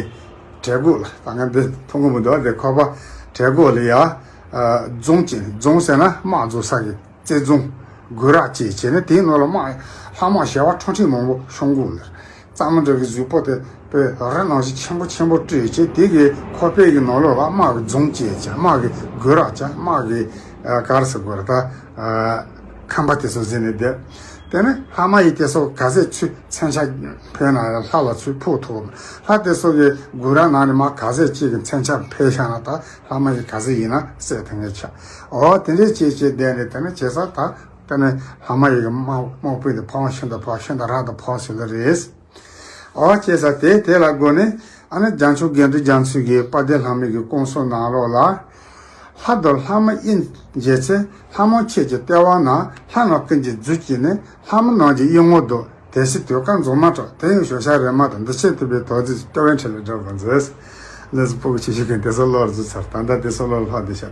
གྲལ་སྒོ་ལ། ད་ང་འདི་མཐོང་གི་མི་འདུག་དེ་ཁོག་པ་གྲལ་སྒོ་ལ་ཡ། རྫོང་ཅན། རྫོང་ཟེར་ན་དམག་རྫོང་ས་གི་རྩེ་རྫོང་དགོན་ར་བཅས་བྱས་ནས་དེའི་ནང་ལ་དམག་ལྷ་དམག་བྱེ་བ་ཁྲག་ཁྲིག་མང་པོ་ཤོང་གི་ལ། གཙང་མ་འབྲི་གི་གཟུགས་པོ་དེ་དཔེ་རི་ནང་བཞིན་ཆེན་པོ་ཆེན་པོ་བྲིས་བྱས། དེ་གི་ཁོག་པའི་གི་ནང་ལོགས་ལ་དམག་གི་རྫོང་བཅས་བྱས། དམག་གི་དགོན་ར་བྱས། དམག་གི་ག་རེ་ཟེར་དགོས་རེད་ད། ཁང་པ་དེ་ཚོ་བཟོས་ནས་བསྡད། དེ་ནས་ལྷ་མ་ཡི་དེ་ཚོ་ག་ཚད་ཚུར་མཚོན་ཆ་འཕེན་ན་ལྷ་ལ་ཚུར་ཕོག་ཐུབ། ལྷ་དེ་ཚོ་གི་དགོན་ར་ནང་ནས་མར་ག་ཚད་ཅིག་གི་མཚོན་ཆ་འཕེན་བཞག་ན་ད་ལྷ་མ་ཡི་ག་ཚད་ཡིན་ན་བསད་ཐུབ་མཁན་ཆགས། འོ་དེ་འདྲས་བྱས་བྱས་བསྡད་ནས་དེ་ནས་བྱས་ཙང་ད། དེ་ནས་ལྷ་མ་ཡི་གི་དམག་དམག་དཔུང་དེ་ཕར་ཤིན་ཏུ་ཕར་ཤིན་ཏུ་ར་དང་ཕར་ཟེར་གི་རེད། འོ་བྱས་ཙང་དེ་དེ་ལ་དགོངས་ནས་ཨ་ནི་རྒྱལ་མཆོག་དགེ་འདུན་རྒྱ་མཚོ་གིས་དཔལ་ལྡན་ལྷ་མོ་གི་སྐུ་གསུང་ནང་ལོགས་ལ། ལྷ་དང་ལྷ་མོ་དབྱེ་འབྱེད་ཚེ། ལྷ་མོ་ཁྱེད་ཀྱི་ལྟེ་བ་ན། ལྷ་རྣམས་ཀུན་གྱི་རྫུས་སྐྱེས་ནས། ལྷ་མོ་རྣམས་ཀྱི་དབྱིབས་ངོ་ལྡོག་དེ་སྲིད་དུས་སྐབས་འཛུམ་མ་དྲག་དེ་ཡང་ཞོ་ཤ་རེ་མ་དང་། འདི་ཕྱིར་ཐུབ་པའི་དོགས་འཛིན་སྐྱོ་བའི་འཕྲིན་ལས་བསྒྲགས་པར་མཛོད། ལས་སུ་སྤུ་གུ་ཆེ་ཤོས་ཀུན་དེ་ཚོ་བློར་འཛུལ་ཚར། ད་ལྟ་དེ་ཚོ་བློར་ལྷག་བསྡད་ཤག་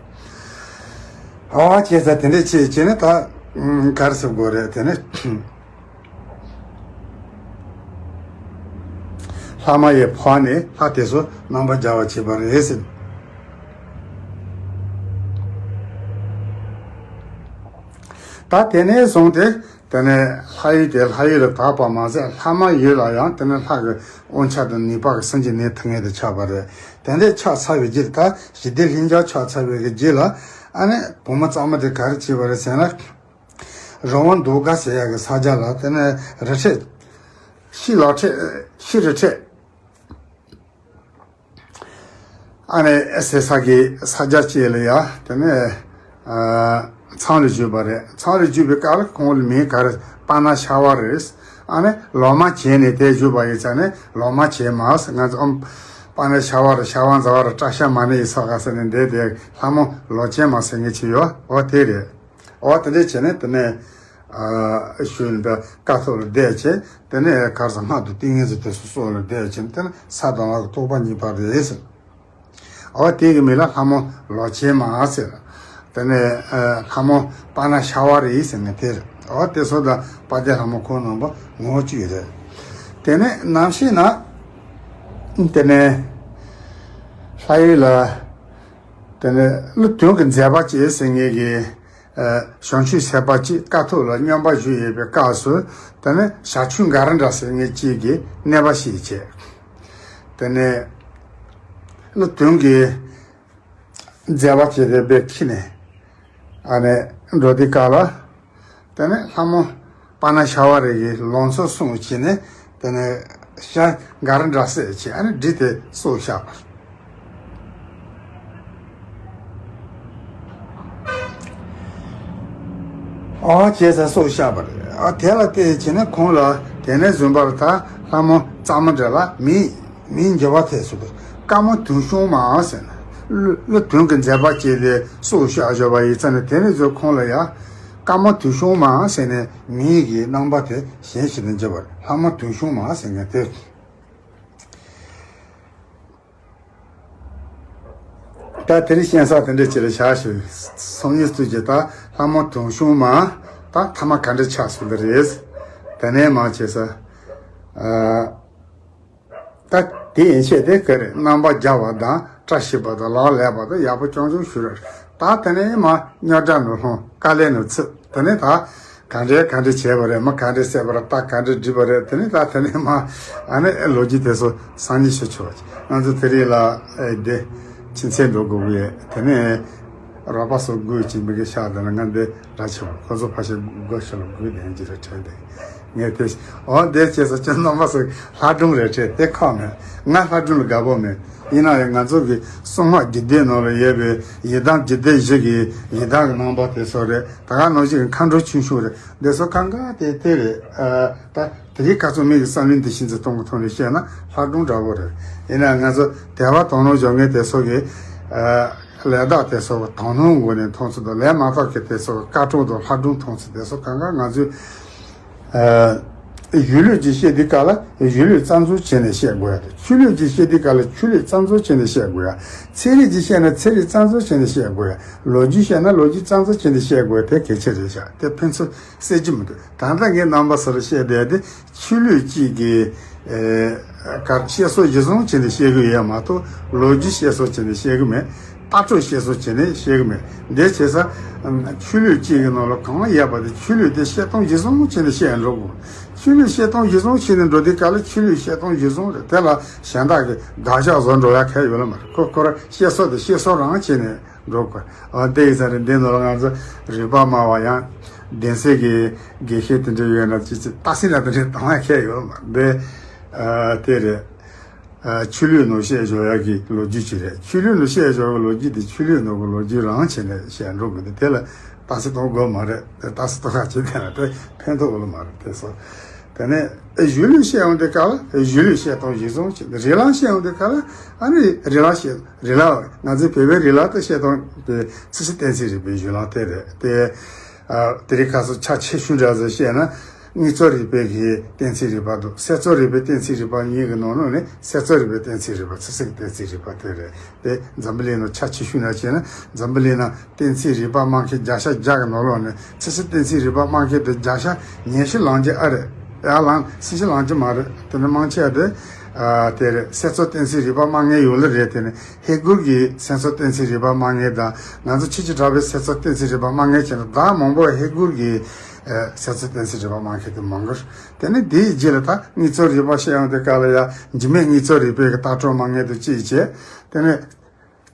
འོ་བྱས་ཙང་དེ་འདྲས་བྱས་བྱས་ནས་ད་ག་རེ་ཟེར་དགོས་རེད། དེ་ནས་ལྷ་མ་ཡི་ཕོག་ནས་ལྷ་དེ་ཚོ་རྣམ་པར་རྒྱལ་བར་བྱེད་པ་རེད་ཟེར། ད་དེ་ནས་བཟུང་སྟེ། དེ་ནས་ལྷ་ཡུལ་དེ་ལྷ་ཡུལ་ལ་དར་བ་མ་ཟད། ལྷ་མ་ཡུལ་ལ་ཡང་དེ་ནས་ལྷ་གི་དབང་ཆ་དང་ནུས་པ་གིས་སེམས་ཀྱི་གནས་ཐུབ་མཁན་དུ་ཆགས་པ་རེད། དེ་འདྲས་ཆགས་ཚར་བའི་རྗེས་ལ། ད་ཞི་བདེ་ལྷིང་འཇགས་ཆགས་ཚར་བའི་གི་རྗེས་ལ། ཨ་ནི་བུ་མོ་གཙང་མ་དེ་ག་རེ་བྱས་པ་རེད་ཟེར་ན། རི་བོ་མདོ་དགའ་ཟེར་ཡག་གི་ས་ཆ་ལ། དེ་ནས་རི་ཁྲོད། ཤི་ལ་ཁྲོད། ཤི་རི་ཁྲོད། ཨ་ནི་ཨེ་ཟེར་ས་གི་ས་ཆ་ཅིག་ལ་ཡ། དེ་ནས་ཨ་ཚང་ལ་བཞུགས་པ་རེད། ཚང་ལ་བཞུགས་པའི་སྐབས་ལ་ཁོང་ལ་མིང་ག་རེ། པ་ན་ཤ་བ་རེད། ཨ་ནི་ལོ་མ་བྱས་ནས་དེ་བཞུགས་པ་ཡིན་ཙང་ནས་ལོ་མ་བྱས་མ་ཟེར། ང་ཚོ་ཨམ། པ་ན་ཤ་བ་རེད། ཤ་བ་མཛའ་བ་རེད། སྐྲ་ཤད་མ་ནི་ཡི་ས་ག་ཟེར་ནས་འདས་དེ་ལྷ་མོ་ལོ་བྱས་མ་ཟེར་མཁན་ཅིག་ཡོད། འོ་དེ་རེད། འོ་དེ་འདྲས་བྱས་ནས་དེ་ནས་ཨ་ཞུས་ནས་ཀ་ཐོག་ལ་བསྡད་བྱས། དེ་ནས་ག་རེ་ཟེར། སྔགས་དང་ཏིང་ངེ་འཛིན་དེ་ཚོ་སོགས་ལ་བསྡད་བྱས། དེ་ནས་ས་དང་ལྷ་གི་རྟོགས་པ་རྙེད་པ་རེད་ཟེར། འོ་དེ་གི་མིང་ལ་ལྷ་མོ་ལོ་བྱས་མ་ཟེར། དེ་ནས་ཨ་ལྷ་མོ་པ་ན་ཤ་བ་རེད་ཟེར་ནས་དེ་རེད། འོ་དེ་ཚོ་ད་དཔལ་ལྡན་ལྷ་མོ་ཁོང་རྣམ་པ་ངོ་བོ་གཅིག་རེད། དེ་ནས་ནམ་ཞིག་ན་དེ་ནས་ལྷ་ཡུལ་ལ། དེ་ནས་ཀླུ་དོན་གྱི་མཛད་པ་བྱས་ཟེར་མཁན་གྱི་ ཨ་བྱང་ཆུབ་སེམས་དཔའ་གཅིག་དཀའ་ཐུབ་ལ་སྙོམས་པར་ཞུགས་ཡོད་པའི་སྐབས་སུ། དེ་ནས་ཞབས་ཆུ་ག་ར་འདྲ་ཟེར་མཁན་གཅིག་གིས་གནོད་པ་ཞིག་བྱས། དེ་ནས་ཀླུ་བདུད་ཀྱིས་མཛད་པ་བྱས་ཏེ་དཔེ་ཁྱི་ནས་ཨ་ནས་འགྲོ་དུས་སྐབས་ལ། དེ་ནས་ལྷ་མོ་པ་ཎ་ཤ་བ་རི་གི་ལང་ཚོ་སྲུང་བྱས་ནས། དེ་ནས་ཤ་ག་ར་འདྲ་ཟེར་བྱས། ཨ་ནི་བསྒྲིགས་ཏེ་སྲོག་བཤགས་པ། ཨོ་བྱས་ཙང་སྲོག་བཤགས་པ་རེད། ཨ་དེ་ལ་བལྟས་བྱས་ནས་ཁོང་ལ་དེ་ནས་བཟུང་བར་ད་ལྷ་མོ་གཙང་མ་འདྲ་ལ་མིང་མིང་འགྱུར་བ་ཐེབས་སོང་། དཀར་མོ་དུང་ཤོང་མ་ཟེར་ནས། ཀླུ་ཀླུ་བདུད་ཀྱི་མཛད་པ་བྱས་ཏེ་སྲོག་བཤགས་བཞག་པ་ཡིན་ཙང་ནས། དེ་ནས་བཟུང་ཁོང་ལ་ཡང་དཀར་མོ་དུང་ཤོང་མ་ཟེར་ནས་མིང་གི་རྣམ་པ་དེ་གཞན་ཞིག་ཏུ་འགྱུར་བ་རེད། ལྷ་མོ་དུང་ཤོང་མ་ཟེར་མཁན་དེ། ད་དེ་རིང་གཤེན་གསར་དེ་འདྲ་ཅིག་ལ་བཞག་ཞུ། སང་ཉིན་སྟོད་ཀྱི་ད་ལྷ་མོ་དུང་ཤོང་མ་ད་ཐ་མ་ག་འདྲ་ཆགས་སོང་འདི་རེད། དེ་ནས་མ་བྱས་ས། ཨ་ད་དེ་ཡན་ཆད་དེ་ག་རེ་རྣམ་པར་རྒྱལ་བ་དང་བཀྲ་ཤིས་པ་དང་ལག་ལེགས་པ་དང་ཡག་པོ་རྐྱང་རྐྱང་ཞུ་ར། ད་དེ་ནས་མ་རྙོག་དྲ་ནང་ལྷུང་། དཀའ་ལས་ནང་ཚུད། དེ་ནས་ད། ག་འདྲས་ག་འདྲས་བྱས་པ་རེད། མ་ག་འདྲས་བསད་པ་རེད། རྟ་ག་འདྲས་བསྒྲིགས་པ་རེད། དེ་ནས་ད་དེ་ནས་མ་ཨ་ནི་ལོ་རྒྱུས་དེ་ཚོ་སང་ཉིན་ཞུ་ཆོག་ང་ཚོ་དེ་རིང་ལ་ཨེ་བསྡད། ཕྱི་ཚེས་འགྲོ་དགོས་ཀྱི་ཡོད། དེ་ནས་རོགས་པ་ཚོ་དགོས་ཀྱི་མི་གི་ཤག་དེ་ལ་ང་འདི་ར་ཆེ་བ་ཁོ་ཚོ་ཕ་ཤེ་དགོས་ཤེ་ལ་དགོས་དེ་འཇི་རེ་དྲན་དེ་ངས་དེ་འོ་འདས་བྱས་ས་ཁྱོད་རྣམ་པ་ཚོ་ལྷ་སྒྲུང་རེད་དྲན་དེ་ཁག་མེད། ང་ལྷ་སྒྲུང་ལ་དགའ་པོ་མེད། ཡིན་ན་ཡང་ང་ཚོ་གི་གསང་སྔགས་རྒྱུད་སྡེ་ནང་ལ་ཡོད་པའི་ཡི་དམ་རྒྱུད་སྡེ་བཞི་གི་ཡི་དམ་གི་རྣམ་པ་དེ་ཚོ་རེད། ད་ག་ནང་བཞིན་མཁའ་འགྲོ་ཆོས་སྐྱོང་རེད། འདི་ཚོ་གང་ག་དེ་དེ་རེད། ཨ་ད་དེ་རིང་ཁ་སང་མི་གི་བསམ་བློའི་འདི་ཤིན་ཏུ་གཏོང་གི་ཐོག་ནས་བཤད་ན་ལྷ་སྒྲུང་འདྲ་པོ་རེད། ཡིན་ན་ང་ཚོ་དད་པ་དག་སྣང་སྦྱོང་མཁན་དེ་ཚོ་གི་ཨ་ལས་དག་དེ་ཚོ་དག་སྣང་སྒོ་ནས་མཐོང་ཚུལ་དང་། ལས་མ་དག་གི་དེ་ཚོ་དཀར་སྒྲུང་དང་ལྷ་སྒྲུང་མཐོང་ཚུལ་དེ་ཚོ་གང་ག་ང་ཚོས། ཨ་གཞུང་ལུགས་ཀྱི་བཤད་དུས་སྐབས་ལ་གཞུང་ལུགས་ཙམ་ཚོ་བྱས་ནས་བཤད་དགོས་ཡ་དང་། ཆོས་ལུགས་ཀྱི་བཤད་དུས་སྐབས་ལ་ཆོས་ལུགས་ཙམ་ཚོ་བྱས་ནས་བཤད་དགོས་ཡ། ཚན་རིག་ཅིག་བཤད་ན་ཚན་རིག་ཙམ་ཚོ་བྱས་ནས་བཤད་དགོས་ཡ། ལོ་རྒྱུས་བཤད་ན་ལོ་རྒྱུས་ཙམ་ཚོ་བྱས་ནས་བཤད་དགོས་ཡ། དེ་གལ་ཆེ་རེད་ཤག་དེ་ཕན་ཚུན་སྲེལ་གྱི་མི་འདུག་ད་ལྟ་ངས་རྣམ་པ་ཚོ་ལ་བཤད་བསྡད་དེ་ཆོས་ལུགས་གཅིག་གི་ཨེ་གར་བཤད་སྲོལ་གཞིར་བཟུང་བྱས་ནས་བཤད་གི་ཡོད་མ་གཏོགས། ལོ་རྒྱུས་བཤད་སྲོལ་བྱས་ནས་བཤད་གི་མེད། ལྟ་གྲུབ་བཤད་སྲོལ་བྱས་ནས་བཤད་གི་མེད། འདི་བྱས་ས་ཆོས་ལུགས་གཅིག་གི་ནང་ལ་གང་ཡོད་པ་དེ་ཆོས་ལུགས་དེ་བཤད་སྟངས་གཞིར་བཟུང་བྱས་ནས་བཤད་འགྲོ་དགོས། ཆོས་ལུགས་བཤད་སྟངས་གཞིར་བཟུང་བྱས་ནས་འགྲོ་དུས་སྐབས་ལ་ཆོས་ལུགས་བཤད་སྟངས་གཞིར་བཟུང་རེད། དེ་ལ་གཞན་དག་གི་དགག་བཞག་བཟོ་འགྲོ་ཡ་གལ་ཡོད་ལ་མ་རེད། ཁོ་ཁོ་ར་བཤད་སྲོལ་དེ་བཤད་སྲོལ་རང་བྱས་ནས་འགྲོ་དགོས། འོ་དེ་ཡིན་ཙང་རེད། འདི་ནང་ལ་ང་ཚོ་རིག་པ་སྨྲ་བ་ཡང་གདན་སའི་གི་དགེ་བཤེས་དེ་འདྲ་ཡོད་ན་ཅི་ཅི་ལྟ་སྲིད་ན་དེ་འདྲ་གཏོང་ཡ་གལ་ཡོད་ལ་མ་རེད། འདི་ཨ་དེ་རེད། ཨ་ཆོས་ལུགས་ནང་བཤད་བཞག་ཡག་གི་ལོ་རྒྱུས་ཅིག་རེད། ཆོས་ལུགས་ནང་བཤད་བཞག་གི་ལོ་རྒྱུས་དེ་ཆོས་ལུགས་ནང་གི་ལོ་རྒྱུས་རང་བྱས་ནས་བཤད་འགྲོ་དགོས་འདུག་དེ་ལ་ལྟ་ཚུལ་གཏོང་དགོས་མ་རེད། དེ་ལྟ་ཚུལ་གཏོང་ཡག་བྱེད་དེ་ལ་དེ་ཕན་ཐོགས་ཡོད་ལ་མ་རེད། དེ་སོ། དེ་ནས་གཞུང་ལུགས་བཤད་ཡོང་དུས་སྐབས་ལ་གཞུང་ལུགས་བཤད་སྟངས་གཞིར་བཟུང་བྱས། རིགས་ལམ་བཤད་ཡོང་དུས་སྐབས་ལ་ཨ་ནི་རིགས་ལམ་བཤད། རིགས་ལམ་ང་ཚོའི་བོད་པའི་རིགས་ལམ་དུ་བཤད་སྟངས་དེ་ཚིག་གསལ་གཏན་ཚིགས་རིག་པའི་གཞུང་ལམ་དེ་རེད་དེ། ཨ་དེ་རིང་ཁ་སང་ཆ་ཆེ་ཤོས་འདྲ་ཟེར་བཤད་ན། དངོས་གཙོ་རིག་པའི་གི་གཏན་ཚིགས་རིག་པ་འདུག་གསལ་གཙོ་རིག་པའི་གཏན་ཚིགས་རིག་པ་གཉིས་ཀྱི་ནང་ནས་གསལ་གཙོ་རིག་པའི་གཏན་ཚིགས་རིག་པ། ཚིག་གསལ་གྱི་གཏན་ཚིགས་རིག་པ་དེ་རེད་དེ། འཛམ་བུ་གླིང་ནང་ཆ་ཆེ་ཤོས་ན་བྱས་ན་འཛམ་བུ་གླིང་ནང་གཏན་ཚིགས་རིག་པ་སྨྲ་མཁན་བརྒྱ་ཆ་བརྒྱ་གི་ནང་ལོགས་ནས་ཚིག་གསལ་གཏན་ཚིགས་རིག་པ་སྨྲ་མཁན་དེ་བརྒྱ་ཆ་ཉི་ཤུ་ལང་རྒྱུ་ཨ་རེད། ཡར་ལངས་སུམ་ཅུ་ལང་རྒྱུ་མ་རེད། དེ་ནས་མང་ཆེ་བ་དེ་ཨ་དེ་རེད། གསལ་གཙོ་གཏན་ཚིགས་རིག་པ་སྨྲ་མཁན་ཡོད་ལེ་རེད། དེ་ནས་ཧེ་གུར་གྱི་གསལ་གཙོ་གཏན་ཚིགས་རིག་པ་སྨྲ་མཁན་དང་ང་ཚོ་ཆོས་ཀྱི་གྲགས་པའི་གསལ་གཙོ་གཏན་ཚིགས་རིག་པ་སྨྲ་མཁན་བྱས་ན་ད་མང་པོ་ཧེ་གུར་གྱི་ཨ་གསལ་གཙོ་གཏན་ཚིགས་རིག་པ་སྨྲ་མཁན་དེ་མང་གི་རེད། དེ་ནས་དེའི་རྗེས་ལ་ད་དངོས་གཙོ་རིག་པ་བཤད་ཡོང་དུས་སྐབས་ལ་ཡ་འཇིགས་མེད་དངོས་གཙོ་རིག་པའི་གི་ལྟ་གྲུབ་སྨྲ་མཁན་དེ་གཅིག་བྱས། དེ་ནས་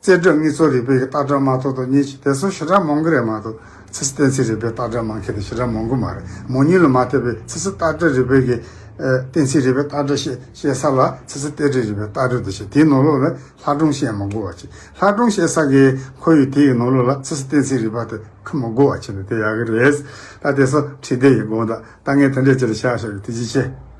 རྩོད་སྒྲུབ་དངོས་གཙོ་རིག་པའི་གི་ལྟ་གྲུབ་སྨྲ་ཐོག་ཏུ་གཉིས་བྱས། དེ་ཚོ་ཞེ་དྲག་མང་གི་རེད་མ་གཏོགས་ཚིག་གསལ་གཏན་ཚིགས་རིག་པའི་ལྟ་གྲུབ་སྨྲ་མཁན་དེ་ཞེ་དྲག་མང་གི་མ་རེད། མང་ཉུང་ལ་མ་ལྟོས་པའི་ཚིག་གསལ་ལྟ་གྲུབ་རིག་པའི་གི་ཨ་གཏན་ཚིགས་རིག་པའི་ལྟ་གྲུབ་བཤད་བཤད་ས་ལ་ཚིག་གསལ་གཏན་ཚིགས་རིག་པའི་ལྟ་གྲུབ་དེ་བཤད། དེའི་ནང་ལོགས་ལ་ལྷ་སྒྲུང་བཤད་མི་དགོས་པ་བྱས། ལྷ་སྒྲུང་བཤད་ས་གི་ཁོར་ཡུག་དེ་ཡི་ནང་ལོགས་ལ་ཚིག་གསལ་གཏན་ཚིགས་རིག་པ་དེ་ཁུར་མི་དགོས་པ་བྱས་ནས་དེ་ཡག་གི་རེད། ད་དེ་ཚོ་ཁྲིད་བསྡད་ཡི་དགོངས་དག་ད་ངས་དེ་འདྲས་ཅིག་ལ་བཞག་བཞག་གི་དེ་ཅི་བྱེད།